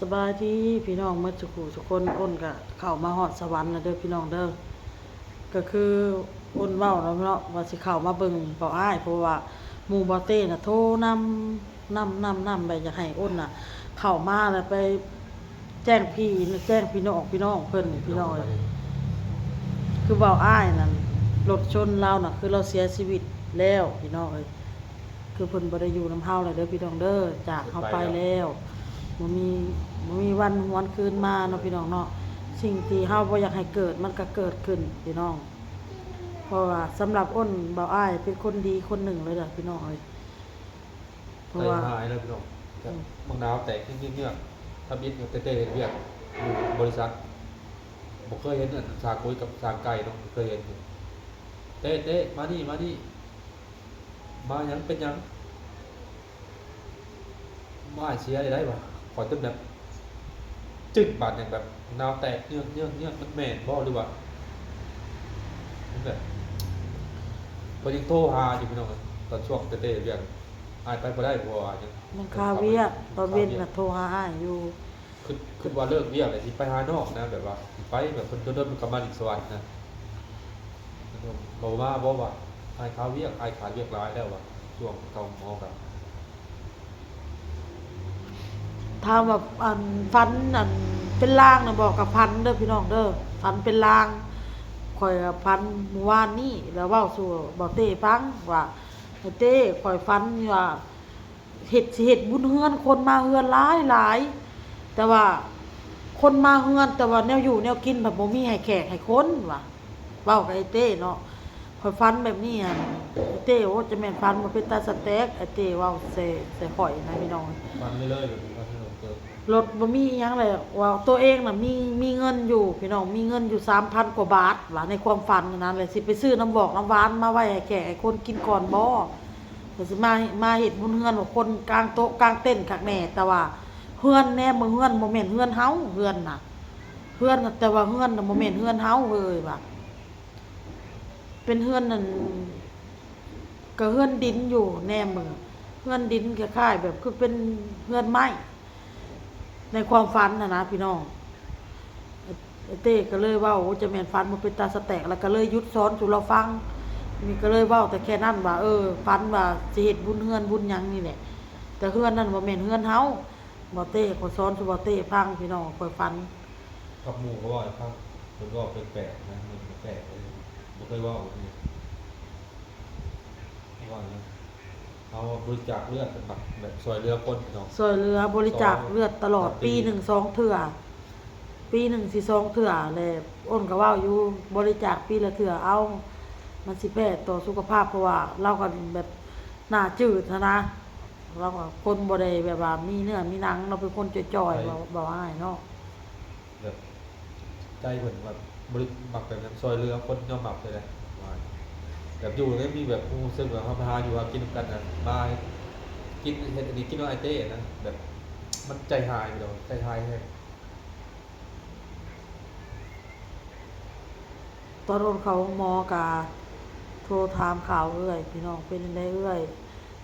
ສະບາຍດີພີ່ນ້ອງໝົດສູ່ຜູ້ສູ່ຄົນ. ອ້ນກະເຂົ້າມາຮອດສະຫວັນແລ້ວເດີພີ່ນ້ອງເດີ. ກະຄືອ້ນເວົ້າແລ້ວເນາະ ວ່າຊິເຂົ້າມາເບິ່ງເບົາອ້າຍ ເພາະວ່າໝູ່ເບົາເຕ້ນະໂທນຳ ນຳ ນຳ ນຳ ແບບຢາກໃຫ້ອ້ນນະເຂົ້າມາແລ້ວໄປແຈ້ງພີ່ ແຈ້ງພີ່ນ້ອງ ພີ່ນ້ອງເພິ່ນພີ່ນ້ອງເອີຍ. ຄືເບົາອ້າຍນັ້ນ ລົດຊົນລາວນະ ຄືລາວເສຍຊີວິດແລ້ວພີ່ນ້ອງເອີຍ. ຄືເພິ່ນບໍ່ໄດ້ຢູ່ນຳເຮົາແລ້ວເດີພີ່ນ້ອງເດີ ຈາກເຮົາໄປແລ້ວ ບໍ່ມີ ບໍ່ມີວັນຫວນຄືນມາເນາະພີ່ນ້ອງເນາະ. ສິ່ງທີ່ເຮົາບໍ່ຢາກໃຫ້ເກີດ ມັນກະເກີດຂຶ້ນພີ່ນ້ອງ. ເພາະວ່າສຳລັບອ້ນ ເບົາອ້າຍເປັນຄົນດີຄົນໜຶ່ງເລີຍເດີພີ່ນ້ອງເອີຍ. ເພາະວ່າ ໃຈຫາຍເລີຍພີ່ນ້ອງ ແບບ ອືມ ບັກນາວແຕກເງືອກໆ ທຳອິດຕັ້ງແຕ່ເຮັດວຽກຢູ່ບໍລິສັດ ບໍ່ເຄີຍເຫັນອັນຊ່າງກຸ້ຍກັບຊ່າງໄກ່ເນາະ ບໍ່ເຄີຍເຫັນ. ເຕ້ ເຕ້ ມານີ້ ມານີ້ ມາຫຍັງ ເປັນຫຍັງ? ອ້າຍເສຍໄດ້ ໄດ້ຫວາ? ຂ້ອຍຈົນແບບ ຈຶ້ງບາດຫຍັງ ແບບໜາວແຕກເງືອກໆ ມັນແມ່ນບໍ່ ຫຼືວ່າ ມັນແບບ ເພິ່ນຍັງໂທຫາຢູ່ພີ່ນ້ອງເອີຍ ຕອນຊ່ວງເຕັ້ໆວຽກ ອ້າຍໄປບໍ່ໄດ້ ເພາະວ່າຫຍັງ ມັນຄາວຽກ ຕອນເວັນນະໂທຫາອ້າຍຢູ່. ຄິດ ຄິດວ່າເລີກວຽກແລ້ວຊິໄປຫານ້ອງນະ ແບບວ່າຊິໄປ ແບບເພິ່ນດົນໆເພິ່ນກະມາຫຼິ້ນສະຫວັນນະ. ເພິ່ນວ່າ ບໍ່ມາບໍ່ວ່າ ອ້າຍຄາວຽກ ອ້າຍຂາດວຽກຫຼາຍແລ້ວວ່າ ຊ່ວງເຂົ້າໝໍກະ ຖາມວ່າ ອັນ ຝັນ ອັນ ເປັນລາງນະບໍ່ ກະຝັນເດີພີ່ນ້ອງເດີ ຝັນເປັນລາງ. ຂ້ອຍຝັນມື້ວານນີ້ ແລ້ວເວົ້າສູ່ເບົາເຕ້ຟັງວ່າ ເຕ້ ຂ້ອຍຝັນວ່າ ເຮັດ ຊິເຮັດບຸນເຮືອນ ຄົນມາເຮືອນຫຼາຍໆ ແຕ່ວ່າຄົນມາເຮືອນ ແຕ່ວ່າແນວຢູ່ແນວກິນພັດບໍ່ມີໃຫ້ແຂກໃຫ້ຄົນວ່າ ເວົ້າກັບໄອ້ເຕ້ເນາະ. ຂ້ອຍຝັນແບບນີ້ຫັ້ນ ໄອ້ເຕ້ ໂອ້ ຈະແມ່ນຝັນບໍ່ເປັນຕາສະແຕກ ໄອ້ເຕ້ເວົ້າໃສ່ ໃສ່ຂ້ອຍນະພີ່ນ້ອງ. ຝັນເລີຍໆ ລົດບໍ່ມີອີ່ຫຍັງແຫຼະ ວ່າໂຕເອງນະມີ ມີເງິນຢູ່ພີ່ນ້ອງ ມີເງິນຢູ່ສາມພັນກວ່າບາດວ່າ ໃນຄວາມຝັນຫັ້ນນະ ແລ້ວຊິໄປຊື້ນ້ຳບອກນ້ຳຫວານມາໄວ້ໃຫ້ແຂກໃຫ້ຄົນກິນກ່ອນບໍ່? ກໍຊິມາ ມາເຮັດບຸນເຮືອນວ່າຄົນກາງໂຕະກາງເຕັນຄັກແນ່ ແຕ່ວ່າເຮືອນແນມເບິ່ງເຮືອນບໍ່ແມ່ນເຮືອນເຮົາ ເຮືອນນະ ເຮືອນນະ ແຕ່ວ່າເຮືອນນະບໍ່ແມ່ນເຮືອນເຮົາເອີຍວ່າ ເປັນເຮືອນນັ້ນ ກໍເຮືອນດິນຢູ່ ແນມເບິ່ງເຮືອນດິນຄ້າຍໆແບບຄືເປັນເຮືອນໄມ້ ໃນຄວາມຝັນຫັ້ນນະພີ່ນ້ອງ. ເຕ້ກໍເລີຍເວົ້າ ໂອ້ ຈະແມ່ນຝັນບໍ່ເປັນຕາສະແຕກ ແລ້ວກໍເລີຍຢຸດສອນສູ່ລາວຟັງ. ນີ້ກໍເລີຍເວົ້າແຕ່ແຄ່ນັ້ນວ່າ ເອີ ຝັນວ່າຊິເຮັດບຸນເຮືອນບຸນຫຍັງນີ້ແຫຼະ ແຕ່ເຮືອນນັ້ນບໍ່ແມ່ນເຮືອນເຮົາ. ເບົາເຕ້ ຂໍສອນສູ່ເບົາເຕ້ຟັງພີ່ນ້ອງ ຂ້ອຍຝັນ ກັບໝູ່ເຂົາເວົ້າໃຫ້ຟັງ ເພິ່ນເວົ້າແປກໆນະ ມັນແປກໆເລີຍ ບໍ່ເຄີຍເວົ້າແບບນີ້. ເຂົາວ່າຫຍັງ ເຮົາບໍລິຈາກເລືອດ ແບບ ແບບຊ່ອຍເຫຼືອຄົນພີ່ນ້ອງ ຊ່ອຍເຫຼືອບໍລິຈາກເລືອດຕະຫຼອດ ປີໜຶ່ງສອງເທື່ອ ປີໜຶ່ງຊິສອງເທື່ອແຫຼະ. ອ້ນກໍເວົ້າຢູ່ ບໍລິຈາກປີລະເທື່ອເອົາ ມັນຊິແພ້ຕໍ່ສຸຂະພາບ ເພາະວ່າລາວກໍແບບໜ້າຈືດຫັ້ນນະ ລາວກໍຄົນບໍ່ໄດ້ແບບວ່າມີເນື້ອມີໜັງ ລາວເປັນຄົນຈ່ອຍໆ ເວົ້າ ເວົ້າງ່າຍເນາະ. ແບບໃຈເພິ່ນແບບບໍລິ ມັກແບບນັ້ນ ຊ່ອຍເຫຼືອຄົນຍອມຮັບເລີຍນະ ວ່າແບບຢູ່ແລ້ວມີແບບຮູ້ສຶກວ່າເຮົາໄປຫາຢູ່ຫາກິນນຳກັນນະ ມາກິນ ເຮັດອັນນີ້ກິນນຳອ້າຍເຕ້ນະ ແບບມັນໃຈຮ້າຍພີ່ນ້ອງ ໃຈຮ້າຍແຮງ. ຕອນໂອນເຂົ້າໂຮງໝໍກະໂທຖາມຂ່າວເອື້ອຍ ພີ່ນ້ອງເປັນຈັ່ງໃດເອື້ອຍ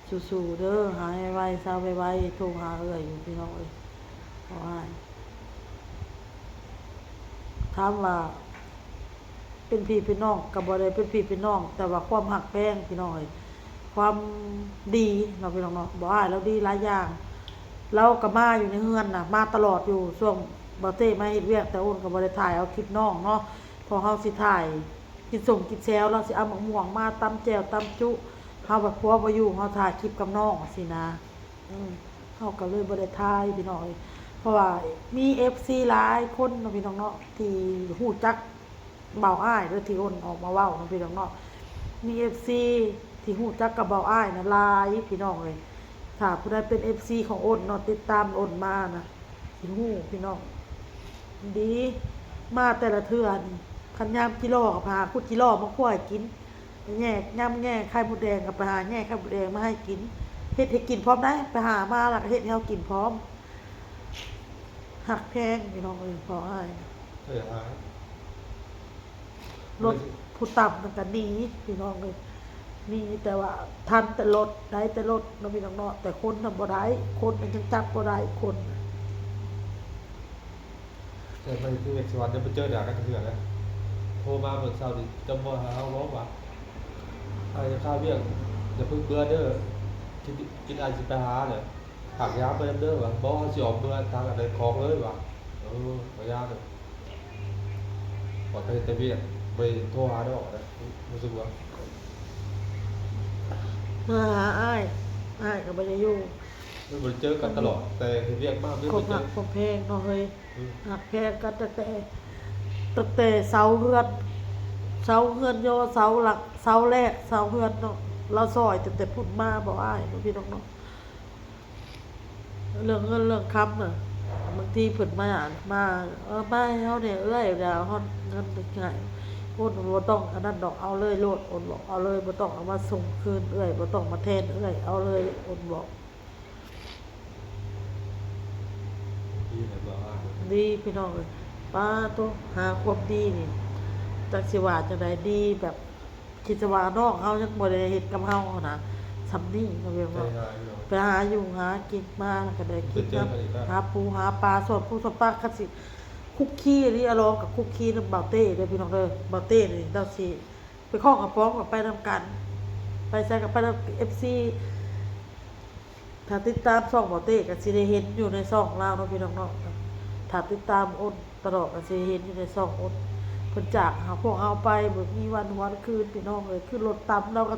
ສູ້ໆເດີ ຫາຍໄວໆ ເຊົາໄວໆ ໂທຫາເອື້ອຍຢູ່ພີ່ນ້ອງເອີຍ. ເພາະວ່າ ຖາມວ່າເປັນພີ່ເປັນນ້ອງກໍບໍ່ໄດ້ເປັນພີ່ເປັນນ້ອງ ແຕ່ວ່າຄວາມຮັກແພງພີ່ນ້ອງເອີຍ ຄວາມດີເນາະພີ່ນ້ອງເນາະ. ເບົາອ້າຍລາວດີຫຼາຍຢ່າງ ລາວກໍມາຢູ່ໃນເຮືອນນະ ມາຕະຫຼອດຢູ່ ຊ່ວງເບົາເຕ້ມາເຮັດວຽກ ແຕ່ໂອນກໍບໍ່ໄດ້ຖ່າຍເອົາຄລິບນ້ອງເນາະ ເພາະເຮົາຊິຖ່າຍ ກິນສົ້ມກິນແຊວ ລາວຊິເອົາໝາກມ່ວງມາຕຳແຈ່ວຕຳຈຸ ເຮົາບັດຜົວບໍ່ຢູ່ ເຮົາຖ່າຍຄລິບກັບນ້ອງຊີ້ນະ ເຮົາກໍເລີຍບໍ່ໄດ້ຖ່າຍພີ່ນ້ອງເອີຍ. ເພາະວ່າມີເອັຟຊີຫຼາຍຄົນເນາະພີ່ນ້ອງເນາະ ທີ່ຮູ້ຈັກເບົາອ້າຍເດີ ທີ່ໂອນອອກມາເວົ້າເນາະພີ່ນ້ອງເນາະ ມີເອັຟຊີທີ່ຮູ້ຈັກກັບເບົາອ້າຍນະຫຼາຍພີ່ນ້ອງເອີຍ. ຖ້າຜູ້ໃດເປັນເອັຟຊີຂອງໂອນເນາະ ຕິດຕາມໂອນມານະ ຊິຮູ້ພີ່ນ້ອງ ດີ ມາແຕ່ລະເທື່ອນີ້ ຄັນຍາມຈີ່ລໍກໍໄປຫາຂຸດຈີ່ລໍມາຂົ້ວໃຫ້ກິນ ແຍ່ ຍາມແຍ່ໄຂ່ມົດແດງກໍໄປຫາແຍ່ໄຂ່ມົດແດງມາໃຫ້ກິນ ເຮັດໃຫ້ກິນພ້ອມໃດ໋ ໄປຫາມາແລ້ວກໍເຮັດໃຫ້ເຮົາກິນພ້ອມ. ຮັກແພງພີ່ນ້ອງເອີຍ ພໍ່ອ້າຍ ເອີ ອ້າຍ ລົດຜູ້ຕ່ຳນັ້ນກໍໜີພີ່ນ້ອງເອີຍ ໜີ ແຕ່ວ່າທັນແຕ່ລົດ ໄດ້ແຕ່ລົດເນາະພີ່ນ້ອງເນາະ ແຕ່ຄົນນະບໍ່ໄດ້ ຄົນນະຍັງຈັບບໍ່ໄດ້ ຄົນນະ ແຕ່ໄປທີ່ວຽກສະຫວັນ ຍັງບໍ່ເຈີໜ້າກັນເທື່ອເລີຍ. ໂທມາມື້ເຊົ້ານີ້ ຈະບໍ່ຫາເຮົາເວົ້າວ່າ ອ້າຍຈະຄາວຽກ ຢ່າເພິ່ງເບື່ອເດີ ຄິດ ຄິດອ້າຍຊິໄປຫາເດີ ຝາກຍາມໄປນຳເດີວ່າ. ບໍ່ ເຮົາຊິອອກເມືອທາງອັນໃດຂອງເລີຍວ່າ. ເອີ ບໍ່ຍາກເດີ ຂ້ອຍໄປເຮັດແຕ່ວຽກ ບໍ່ໄດ້ໂທຫາດອກນະ. ຮູ້ສຶກວ່າ ເມືອຫາອ້າຍ ອ້າຍກໍບໍ່ໄດ້ຢູ່ ມັນບໍ່ໄດ້ເຈີກັນຕະຫຼອດ ແຕ່ເຮັດວຽກມາ ມັນບໍ່ໄດ້ເຈີ ຄວາມຮັກຄວາມແພງເນາະເຮີ້ຍ. ອືມ ຮັກແພງກັນຕັ້ງແຕ່ ຕັ້ງແຕ່ເສົາເຮືອນ ເສົາເຮືອນຍໍ ເສົາຫຼັກ ເສົາແລກ ເສົາເຮືອນເນາະ. ລາວຊ່ອຍຕັ້ງແຕ່ພຸ້ນມາບໍ່ອ້າຍ ເນາະ ພີ່ນ້ອງເນາະ. ເລື່ອງເງິນເລື່ອງຄຳນະ ບາງທີເພິ່ນມາ ມາ ເອີ ມາໃຫ້ເຮົາແດ່ເອື້ອຍ ແລ້ວຮອດເງິນກໍໃຫ້. ໂອນບໍ່ຕ້ອງອັນນັ້ນດອກ ເອົາເລີຍໂລດ ໂອນບອກ ເອົາເລີຍ ບໍ່ຕ້ອງເອົາມາສົ່ງຄືນເອື້ອຍ ບໍ່ຕ້ອງມາແທນເອື້ອຍ ເອົາເລີຍ ໂອນບອກ. ດີແລ້ວບໍ່ອ້າຍ ດີພີ່ນ້ອງເອີຍ. ປາໂທ້ ຫາຄວາມດີນີ້ ຈັກຊິວ່າຈັ່ງໃດ ດີແບບ ຄິດຊະວ່ານ້ອງເຮົາຍັງບໍ່ໄດ້ເຮັດກັບເຮົາຫັ້ນນະ ສ່ຳນີ້ນະ ແມ່ນບໍ່? ໄປຫາຢູ່ຫາກິນມາ ແລ້ວກໍໄດ້ກິນນຳ ຫາປູຫາປາ ສອນປູສອນປາ. ຄັນຊິຄຸກຄີອີ່ຫຼີ ອາລອງກໍຄຸກຄີນຳບ່າວເຕ້ເດີພີ່ນ້ອງເດີ. ບ່າວເຕ້ນີ້ລາວຊິໄປເຄາະກະປ໋ອງກໍໄປນຳກັນ ໄປໃສກໍໄປນຳ ເອັຟຊີ ຖ້າຕິດຕາມຊ່ອງບ່າວເຕ້ກໍຊິໄດ້ເຫັນຢູ່ໃນຊ່ອງລາວເນາະ ພີ່ນ້ອງເນາະ. ຖ້າຕິດຕາມໂອນຕະຫຼອດກໍຊິໄດ້ເຫັນຢູ່ໃນຊ່ອງໂອນ. ເພິ່ນຈາກຫາພວກເຮົາໄປບໍ່ມີວັນຫວນຄືນ ພີ່ນ້ອງເອີຍ. ຄືລົດຕຳລາວກໍ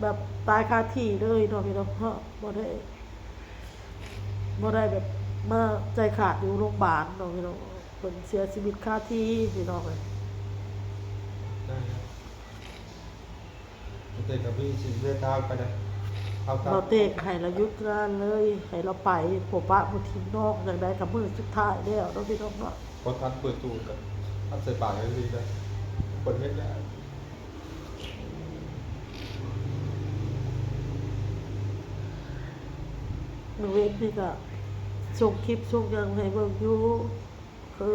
ແບບຕາຍຄາທີ່ເລີຍເນາະ ພີ່ນ້ອງເນາະ. ບໍ່ໄດ້ ບໍ່ໄດ້ແບບມາໃຈຂາດຢູ່ໂຮງບານເນາະ ພີ່ນ້ອງ. ເພິ່ນເສຍຊີວິດຄາທີ່ ພີ່ນ້ອງເອີຍ. ເຕັ້ກໍມີຊິເດີນທາງໄປນະ ເຮົາກໍ ບໍ່ເຕັ້ໃຫ້ລາວຢຸດງານເລີຍ ໃຫ້ລາວໄປ ບໍ່ປະບໍ່ຖິ້ມນ້ອງ. ຈັ່ງໃດກໍມື້ສຸດທ້າຍແລ້ວເນາະ ພີ່ນ້ອງເນາະ. ບໍ່ທັນເປີດຕູ້ກໍອັດໃສ່ປາກຈັ່ງຊີ້ນະ ເພິ່ນເຮັດແລ້ວ. ມື້ເວັນນີ້ກໍສົ່ງຄລິບສົ່ງຫຍັງໃຫ້ເບິ່ງຢູ່. ຄື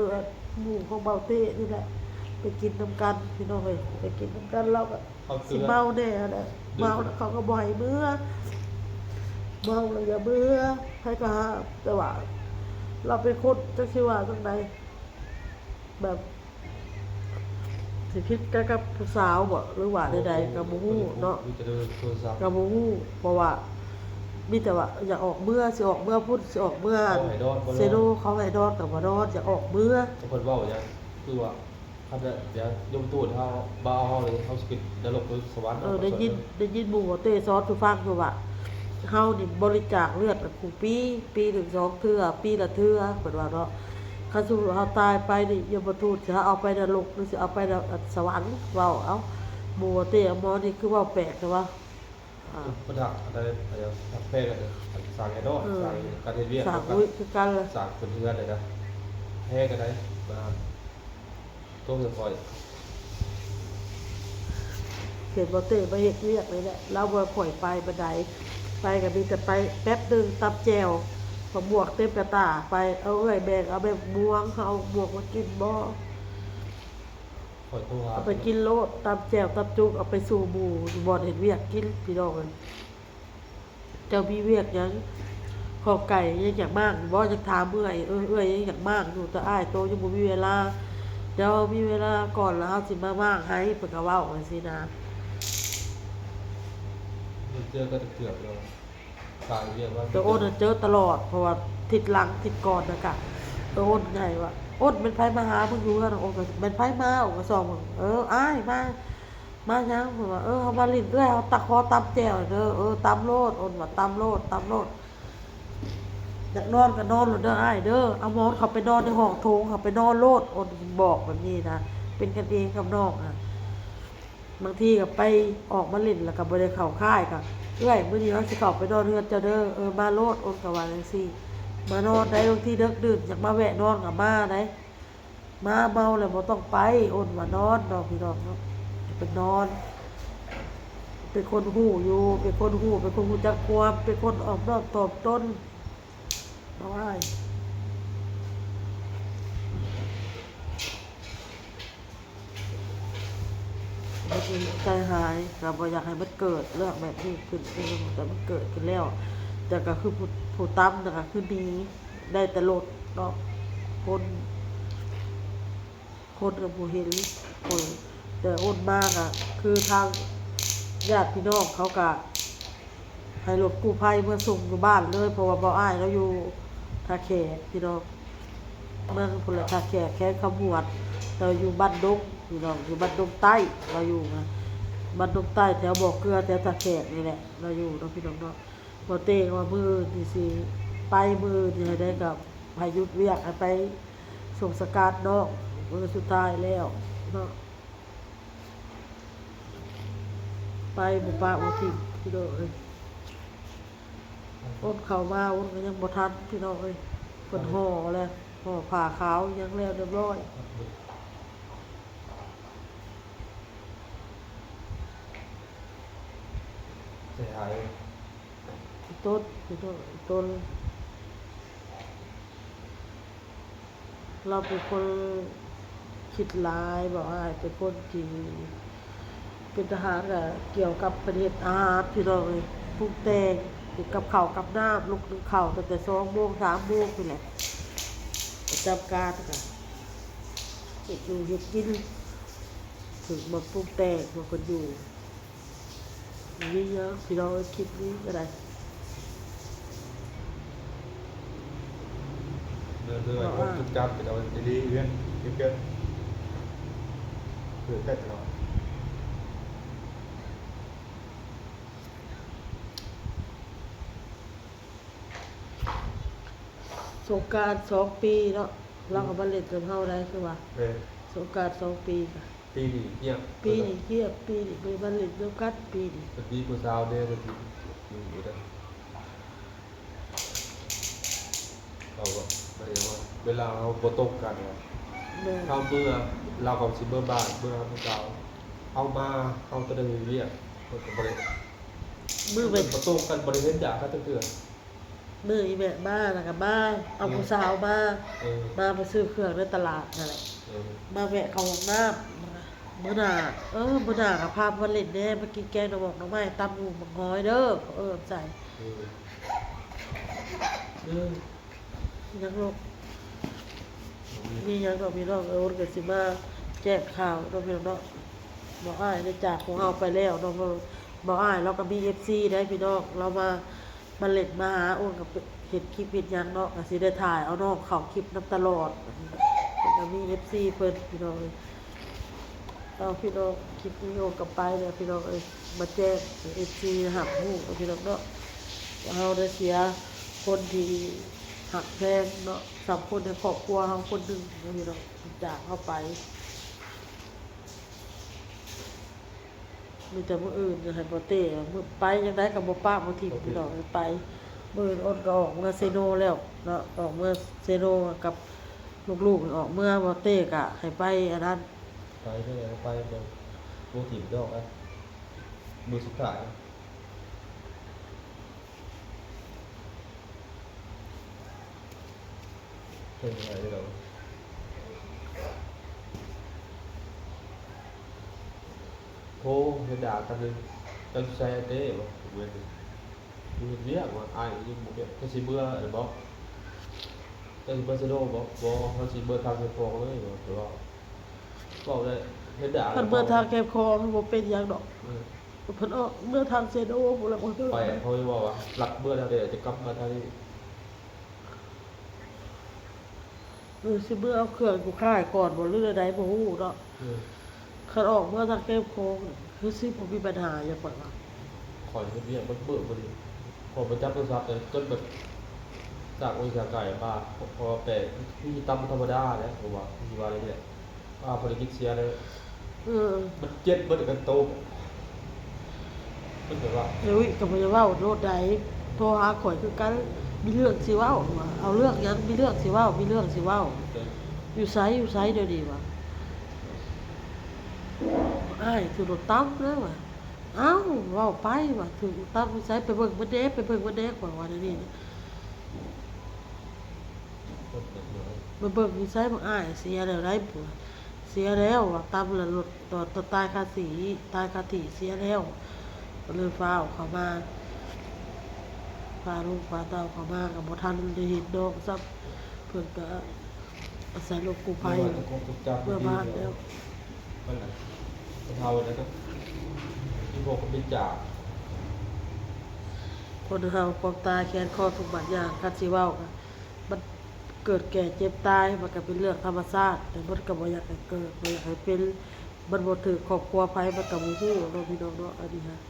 ໝູ່ຂອງເບົາເຕ້ນີ້ແຫຼະ ໄປກິນນຳກັນພີ່ນ້ອງເອີຍ. ໄປກິນນຳກັນ ລາວກໍຊິເມົາແດ່ຫັ້ນແຫຼະ. ເມົາແລ້ວເຂົາກໍບໍ່ໃຫ້ເມືອ ເມົາແລ້ວຢ່າເມືອ ໃຜກໍຫ້າມ. ແຕ່ວ່າລາວເປັນຄົນ ຈັກຊິວ່າຈັ່ງໃດ ແບບ ຊິຜິດກັນກັບຜູ້ສາວບໍ ຫຼືວ່າໃດໆ ກໍບໍ່ຮູ້ເນາະ ກໍບໍ່ຮູ້. ເພາະວ່າມີແຕ່ວ່າຢາກອອກເມືອ ຊິອອກເມືອພຸ້ນ ຊິອອກເມືອເຊໂນ ເຂົາໃຫ້ນອນກໍບໍ່ນອນ ຢາກອອກເມືອ. ເພິ່ນເວົ້າຫຍັງ ຄືວ່າ ຄັນວ່າດຽວຍົມທູດເຮົາມາເອົາເຮົາເລີຍ ເຮົາຊິຂຶ້ນນະລົກຫຼືສະຫວັນ. ເອີ ໄດ້ຍິນ ໄດ້ຍິນໝູ່ເວົ້າເຕສອນສູ່ຟັງຢູ່ວ່າ ເຮົານີ້ບໍລິຈາກເລືອດຄູ່ປີ ປີໜຶ່ງສອງເທື່ອ ປີລະເທື່ອ ເພິ່ນວ່າເນາະ. ຄັນສົມມຸດເຮົາຕາຍໄປນີ້ ຍົມທູດຊິເອົາໄປນະລົກ ຫຼືຊິເອົາໄປສະຫວັນ ເວົ້າເອົາ. ໝູ່ເວົ້າເຕ ໝໍນີ້ຄືເວົ້າແປກແທ້ວະ. ອ່າ ປະດັກອັນໃດ ອັນໃດ ແປກອັນໃດ ສ້າງແນ່ນອນ ເອີ ສ້າງການເຮັດວຽກ ສ້າງ ນຳກັນ ອຸ້ຍ ຄືກັນລະ ສ້າງເປັນເຮືອນໄດ້ນະ ແຮກອັນໃດ ມາໂທໃຫ້ຂ້ອຍ. ເຫັນບໍ່ເຕມາເຮັດວຽກນີ້ແຫຼະ ລາວບໍ່ໃຫ້ຂ້ອຍໄປປານໃດ ໄປກໍມີແຕ່ໄປແປັບໜຶ່ງ ຕຳແຈ່ວ ໝາກມ່ວງເຕັມກະຕ່າ ໄປ ເອົາເອື້ອຍແບ່ງ ເອົາແບບມ່ວງ ເຮົາເອົາໝາກມ່ວງມາກິນບໍ່? ຂ້ອຍໂທຫາ ເອົາໄປກິນໂລດ ຕຳແຈ່ວ ຕຳຈຸກ ເອົາໄປສູ່ໝູ່ຢູ່ບ່ອນເຮັດວຽກກິນ ພີ່ນ້ອງເອີຍ. ເຈົ້າມີວຽກຫຍັງ? ຂອງໄກ່ຍັງຢາກມ້າງຢູ່ບໍ່? ຍັງຖາມເອື້ອຍ ເອີ ເອື້ອຍຍັງຢາກມ້າງຢູ່ ແຕ່ອ້າຍໂຕຍັງບໍ່ມີເວລາ ດຽວເຮົາມີເວລາກ່ອນ ແລ້ວເຮົາຊິມາມ້າງໃຫ້ ເພິ່ນກໍເວົ້າຈັ່ງຊີ້ນະ. ເຈີກັນເກືອບແລ້ວ ຕ່າງວຽກວ່າ ແຕ່ໂອນນະເຈີຕະຫຼອດ ເພາະວ່າທິດຫຼັງທິດກ່ອນນະກະ ເອີ ໂອນໃຫຍ່ວ່າ ໂອນແມ່ນໃຜມາຫາມຶງຢູ່ເຮືອນ? ໂອນກໍແມ່ນໃຜມາ? ໂອນກໍສ່ອງເບິ່ງ ເອີ ອ້າຍມາ ມາຫຍັງ? ເພິ່ນວ່າ ເອີ ເຮົາມາຫຼິ້ນ ເອື້ອຍ ເຮົາຕັກຂໍຕຳແຈ່ວເດີ. ເອີ ຕຳໂລດ ໂອນວ່າ ຕຳໂລດ ຕຳໂລດ. ຢາກນອນກໍນອນໂລດເດີອ້າຍເດີ ເອົາໝອນເຂົ້າໄປນອນໃນຫ້ອງໂຖງ ເຂົ້າໄປນອນໂລດ ໂອນບອກແບບນີ້ນະ ເປັນກັນເອງກັບນ້ອງນະ. ບາງທີກໍໄປອອກມາຫຼິ້ນ ແລ້ວກໍບໍ່ໄດ້ເຂົ້າຄ້າຍ ກໍ ເອື້ອຍ ມື້ນີ້ເຮົາຊິເຂົ້າໄປນອນເຮືອນເຈົ້າເດີ. ເອີ ມາໂລດ ໂອນກໍວ່າຈັ່ງຊີ້ ມານອນໄດ້. ບາງທີເດິກດື່ນ ຢາກມາແວະນອນກໍມາໄດ້. ມາເມົາແລ້ວບໍ່ຕ້ອງໄປ ໂອນວ່ານອນເນາະ ພີ່ນ້ອງເນາະ. ເປັນນອນ ເປັນຄົນຮູ້ຢູ່ ເປັນຄົນຮູ້ ເປັນຄົນຮູ້ຈັກຄວາມ ເປັນຄົນອອບນ້ອມຖ່ອມຕົນ ເອົາອ້າຍ. ໃຈຫາຍ ກໍບໍ່ຢາກໃຫ້ມັນເກີດເລື່ອງແບບນີ້ຂຶ້ນ ແຕ່ມັນເກີດຂຶ້ນແລ້ວ ແຕ່ກໍຄືຜູ້ ຜູ້ຕຳນະ ກໍຄືໜີ ໄດ້ແຕ່ລົດເນາະ ຄົນ ຄົນກໍບໍ່ເຫັນຄົນ ແຕ່ໂອນມາກໍຄືທາງຍາດພີ່ນ້ອງເຂົາກໍໃຫ້ລົດກູ້ໄພເມືອສົ່ງຢູ່ບ້ານເລີຍ ເພາະວ່າບ່າວອ້າຍລາວຢູ່ທ່າແຂກພີ່ນ້ອງ ເມືອງພຸ້ນແຫຼະ ທ່າແຂກ ແຂວງຄຳມ່ວນ ລາວຢູ່ບ້ານດົງພີ່ນ້ອງ ຢູ່ບ້ານດົງໃຕ້ ລາວຢູ່ນະ ບ້ານດົງໃຕ້ ແຖວບໍ່ເກືອ ແຖວທ່າແຂກນີ້ແຫຼະ ລາວຢູ່ເນາະພີ່ນ້ອງເນາະ. ບໍ່ເຕວ່າມື້ອື່ນນີ້ຊິໄປ ມື້ອື່ນນີ້ໃຫ້ໄດ້ກໍໃຫ້ຢຸດວຽກໃຫ້ໄປສົ່ງສະກາດນ້ອງ ມື້ສຸດທ້າຍແລ້ວເນາະ ໄປບໍ່ປະບໍ່ຖິ້ມພີ່ນ້ອງເອີຍ. ໂອນເຂົ້າມາ ໂອນກໍຍັງບໍ່ທັນພີ່ນ້ອງເອີຍ ເພິ່ນຫໍ່ແລ້ວ ຫໍ່ຜ້າຂາວຫຍັງແລ້ວຮຽບຮ້ອຍ. ໃສ່ຫາຍ ອີຕົນ ອີຕົນ ລາວເປັນຄົນຄິດຫຼາຍ ບ່າວອ້າຍເປັນຄົນທີ່ເປັນທະຫານ ກະກ່ຽວກັບເພິ່ນເຮັດອາຫານພີ່ນ້ອງເອີຍ ປຸງແຕ່ງເຮັດກັບເຂົ້າກັບນ້ຳ ລຸກໜຶ້ງເຂົ້າຕັ້ງແຕ່ສອງໂມງ ສາມໂມງພຸ້ນແຫຼະ ປະຈຳການກະເຮັດຢູ່ເຮັດກິນ ເພິ່ນມາປຸງແຕ່ງ ເພິ່ນຢູ່ ມີຫຍັງພີ່ນ້ອງເອີຍ ຄລິບນີ້ກໍໄດ້ ເດີ ເດີ ເອົາ ຈົດຈຳ ເປັນເອົາດີໆ ເວນ ເກັບ ເກັບ ເອີ ແຕ່ພີ່ນ້ອງ ສົງການສອງປີເນາະ ລາວກໍມາຫຼິ້ນກັບເຮົາໄດ້ ຄືວ່າ ເອີ ສົງການສອງປີກະ ປີນີ້ງຽບ ປີນີ້ງຽບ ປີນີ້ບໍ່ໄດ້ມາຫຼິ້ນນຳກັນ ປີນີ້ ເພິ່ນມີຜູ້ສາວແດ່ ເພິ່ນຢູ່ ຢູ່ເດີ ເຮົາກໍບໍ່ໄດ້ວ່າ ເວລາເຮົາບໍ່ຕົງກັນ ແມ່ນ ເຮົາເມືອ ລາວກໍຊິເມືອບ້ານ ເມືອນຳຜູ້ສາວ ເຮົາມາ ເຮົາກໍໄດ້ເຮັດວຽກ ເພິ່ນກໍບໍ່ໄດ້ ມື້ແມ່ນ ບໍ່ຕົງກັນ ບໍ່ໄດ້ເຫັນໜ້າກັນຈັກເທື່ອ. ມື້ອີແມ່ມາ ແລ້ວກໍມາເອົາ ເອີ ຜູ້ສາວມາ ເອີ ມາໄປຊື້ເຄື່ອງໃນຕະຫຼາດນັ້ນແຫຼະ ເອີ ມາແວະເຂົ້າຫ້ອງນ້ຳ ມື້ໜ້າ ເອີ ມື້ໜ້າກໍພາມາຫຼິ້ນແດ່ ມາກິນແກງໜໍ່ໝອກໜໍ່ໄມ້ ຕຳໝູ່ໝາກຫອຍເດີ ເອີ້ນໃສ່ ເອີ ເອີ ຍັງລູກ ມີຫຍັງດອກພີ່ນ້ອງເອີຍ ໂອນກໍຊິມາແຈ້ງຂ່າວເນາະ ພີ່ນ້ອງເນາະ ບ່າວອ້າຍໄດ້ຈາກພວກເຮົາໄປແລ້ວເນາະ ບ່າວອ້າຍລາວກໍມີເອັຟຊີໄດ໋ພີ່ນ້ອງ ລາວມາ ມາຫຼິ້ນມາຫາ ໂອນກໍເຮັດຄລິບເຮັດຫຍັງເນາະ ກໍຊິໄດ້ຖ່າຍເອົານ້ອງເຂົ້າຄລິບນຳຕະຫຼອດ ເພິ່ນກໍມີເອັຟຊີເພິ່ນ ພີ່ນ້ອງເອີຍ. ເອົາ ພີ່ນ້ອງ ຄລິບນີ້ໂອນກໍໄປແລ້ວ ພີ່ນ້ອງເອີຍ ມາແຈ້ງໃຫ້ເອັຟຊີຮັບຮູ້ເນາະ ພີ່ນ້ອງເນາະ ວ່າເຮົາໄດ້ເສຍຄົນທີ່ຮັກແພງເນາະ ສຳຄັນໃນຄອບຄົວເຮົາຄົນໜຶ່ງເນາະ ພີ່ນ້ອງ ຈາກເຮົາໄປ. ມີແຕ່ມື້ອື່ນໃຫ້ບໍ່ເຕ ມື້ ໄປຈັ່ງໃດກໍບໍ່ປະບໍ່ຖິ້ມ ບໍ່ຖິ້ມ ພີ່ນ້ອງເອີຍ ໄປ. ມື້ອື່ນໂອນກໍອອກເມືອເຊໂນແລ້ວເນາະ ອອກເມືອເຊໂນກັບລູກໆ ອອກເມືອ ບໍ່ເຕກໍໃຫ້ໄປອັນນັ້ນ ໄປເດີ ໄປເບິ່ງ ບໍ່ຖິ້ມດອກ ມື້ສຸດທ້າຍ. ເປັນໄງເດີ ໂທເຮັດດາກັນເລີຍ ເຈົ້າຢູ່ໃສເດ້ ວ່າ ເວັນນີ້ ຢູ່ເຮັດວຽກ ວ່າ ອ້າຍຍັງບໍ່ເຮັດ ເຈົ້າຊິເມືອແລ້ວບໍ ເຈົ້າຊິເມືອເຊໂນບໍ ບໍ່ ເຮົາຊິເມືອທາງເຂດຂອງເລີຍ ວ່າ ເວົ້າ ເວົ້າໄດ້ ເຮັດດາ ຄັນເມືອທາງເຂດຂອງ ມັນບໍ່ເປັນຫຍັງດອກ ເອີ ເພິ່ນອອກເມືອທາງເຊໂນພຸ້ນແຫຼະ ໄປ ເຂົາເວົ້າວ່າລັດເມືອທາງໃດ ຈະກັບມາທາງນີ້ ເອີ ຊິເມືອເອົາເຄື່ອງຢູ່ຄ້າຍກ່ອນບໍ ຫຼືແນວໃດບໍ່ຮູ້ເນາະ ເອີ ຄັນອອກເມືອທາງເຂດຂອງ ຄືຊິບໍ່ມີບັນຫາຫຍັງຂ້ອຍວ່າ ຂ້ອຍເຮັດວຽກເບິດມື້ພໍດີ ຂ້ອຍໄປຈັບໂທລະສັບ ແຕ່ຈົນແບບ ຈາກໂອລິສາໄກມາ ເພາະວ່າແປງ ມີຕຳທຳມະດາແຫຼະ ເພາະວ່າ ມີວ່າໄດ້ແຫຼະ ອ່າ ພາລະກິດເສຍແລ້ວ ເອີ ມັນເຈັບເບິດກັນໂຕ ມັນແບບວ່າ ເອີຍ ກໍບໍ່ໄດ້ເວົ້າໂລດໃດ ໂທຫາຂ້ອຍຄືກັນ ມີເລື່ອງຊິເວົ້າ ວ່າ ເອົາເລື່ອງຫຍັງ ມີເລື່ອງຊິເວົ້າ ມີເລື່ອງຊິເວົ້າ ເອີ ຢູ່ໃສ ຢູ່ໃສດຽວນີ້ ວ່າ ອ້າຍຖືກລົດຕຳແລ້ວ ວ່າ ເອົ້າ ເວົ້າໄປ ວ່າ ຖືກລົດຕຳຢູ່ໃສ ໄປເບິ່ງມັນແດ່ ໄປເບິ່ງມັນແດ່ ຂ້ອຍວ່າແນວນີ້ ມາເບິ່ງຢູ່ໃສ ບັກອ້າຍເສຍແລ້ວໃດ໋ ເສຍແລ້ວວ່າ ຕຳລະລົດ ຕາຍຄາທີ່ ຕາຍຄາທີ່ເສຍແລ້ວ ກໍເລີຍຟ້າວເຂົ້າມາ ພາລູກພາເຕົ້າເຂົ້າມາ ກໍບໍ່ທັນໄດ້ເຫັນນ້ອງຊ້ຳ ເພິ່ນກໍ ໃສ່ລົດກູ້ໄພ ເມື່ອວານແລ້ວ ເພິ່ນລະເຖົ້າແລ້ວກໍ ອີ່ພວກກໍເປັນຈາກ ຄົນເຮົາຄວາມຕາຍແຂນຄໍທຸກບາດຢ່າງ ຄັນຊິເວົ້າກໍ ມັນເກີດແກ່ເຈັບຕາຍ ມັນກໍເປັນເລື່ອງທຳມະຊາດ ແຕ່ມັນກໍບໍ່ຢາກໃຫ້ເກີດ ບໍ່ຢາກໃຫ້ເປັນ ມັນບໍ່ຖືກຄອບຄົວໃຜ ມັນກໍບໍ່ຮູ້ເນາະ ພີ່ນ້ອງເນາະ ອັນນີ້ຫັ້ນ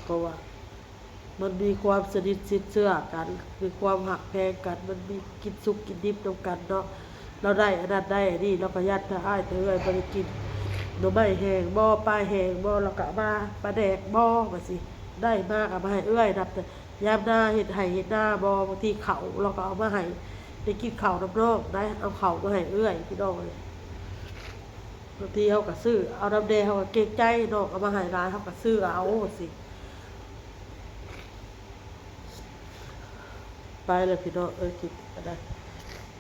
ເພາະວ່າ ມັນມີຄວາມສະໜິດຊິດເຊື່ອກັນ ມີຄວາມຮັກແພງກັນ ມັນມີກິນສຸກກິນດິບນຳກັນເນາະ ລາວໄດ້ອັນນັ້ນໄດ້ອັນນີ້ ລາວກໍຢ້ານແຕ່ອ້າຍແຕ່ເອື້ອຍບໍ່ໄດ້ກິນ ໜໍ່ໄມ້ແຫ້ງບໍ ປາແຫ້ງບໍ ລາວກໍເອົາມາ ປາແດກບໍ ວ່າຊີ້ ໄດ້ມາກໍເອົາມາໃຫ້ເອື້ອຍນຳ ແຕ່ຍາມນາເຮັດໄຮ່ເຮັດນາບໍ ບາງທີເຂົ້າ ລາວກໍເອົາມາໃຫ້ ໄດ້ກິນເຂົ້ານຳນ້ອງໄດ໋ ເອົາເຂົ້າມາໃຫ້ເອື້ອຍ ພີ່ນ້ອງເອີຍ ບາງທີເຮົາກໍຊື້ເອົານຳແດ່ ເຮົາກໍເກງໃຈ ນ້ອງເອົາມາໃຫ້ຫຼາຍ ເຮົາກໍຊື້ເອົາ ວ່າຊີ້ ໄປແລ້ວພີ່ນ້ອງເອີຍ ກິນກໍໄດ້